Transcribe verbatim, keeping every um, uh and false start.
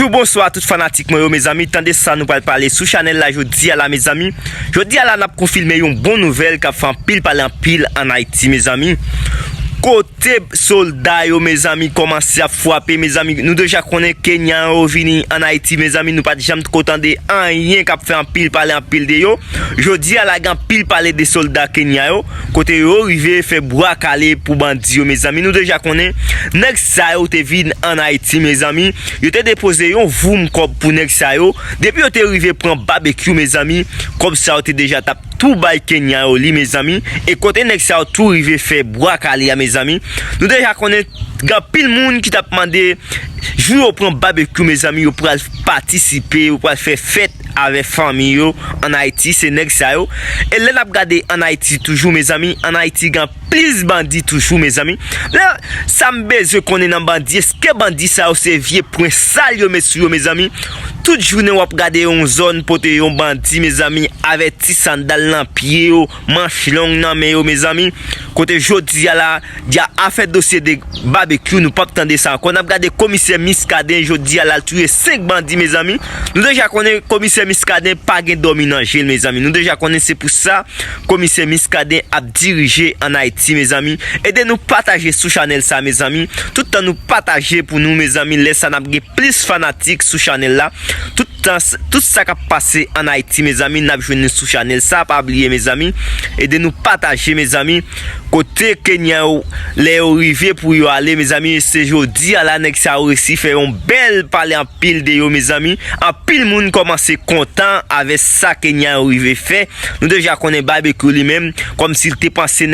Tou bonswa tout fanatik mwen yo, mezanmi. Tande sa nou pral pale sou chanèl la jodi a la, mezanmi. Jodi a la, n ap konfime yon bon nouvèl k ap fè anpil pale anpil ann Ayiti, mezanmi. Kote sòlda yo, mezanmi, kòmanse ap frape, mezanmi. Nou deja konnen Kenyan yo vini ann Ayiti, mezanmi. Nou pa t janm ko tande anyen k ap fè anpil pale anpil de yo. Jodi a la, gen anpil pale de sòlda Kenyan yo, kote yo rive fè bwa kale pou bandi yo, mezanmi. Nou deja konnen nèg sa yo te vin ann Ayiti, mezanmi. Yo te depoze yon voum kòb pou nèg sa yo. Depi yo te rive pran Babekyou, mezanmi, kòb sa yo te deja t ap tou bay Kenyan yo li, mezanmi. E kote nèg sa yo tou rive fè bwa kale a, mezanmi. Nou deja konnen gen anpil moun ki t ap mande, jou yo pran Babekyou, mezanmi, yo pral patisipe, yo pral fè fèt avèk fanmi yo ann Ayiti, se nèg sa yo. E lè n ap gade ann Ayiti toujou, mezanmi, ann Ayiti gen plis bandi toujou, mezanmi. Lè sa m bezwen konnen nan bandi, èske bandi sa yo se vye pwen sal yo met sou yo, mezanmi? Tout jounen w ap gade yon zòn pote yon bandi, mezanmi, avèk ti sandal nan pye yo, manch long nan men yo, mezanmi. Kote jodi a la, ya afè dosye de Babekyou, nou p ap tande sa ankò. N ap gade komisè Miskaden jodi a la, l touye senk bandi, mezanmi. Nou deja konnen komisè Miskaden pa gen dòmi nan je l, mezanmi. Nou deja konnen se pou sa komisè Miskaden ap dirije ann Ayiti, mezanmi. Ede nou pataje sou chanèl sa, mezanmi. Tout tan nou pataje pou nou, mezanmi, lè sa n ap gen plis fanatik sou chanèl la. Tout tan, tout sa k ap pase ann Ayiti, mezanmi, n ap jwenn li sou chanèl sa. Pa bliye, mezanmi, ede nou pataje, mezanmi. Kote Kenyan yo, lè yo rive pou yo ale, mezanmi, se jodi a la, nèg sa yo resi fè yon bèl pale anpil de yo, mezanmi. Anpil moun kòmanse kontan avèk sa Kenyan yo rive fè. Nou deja konnen Babekyou li menm, kòmsi l te panse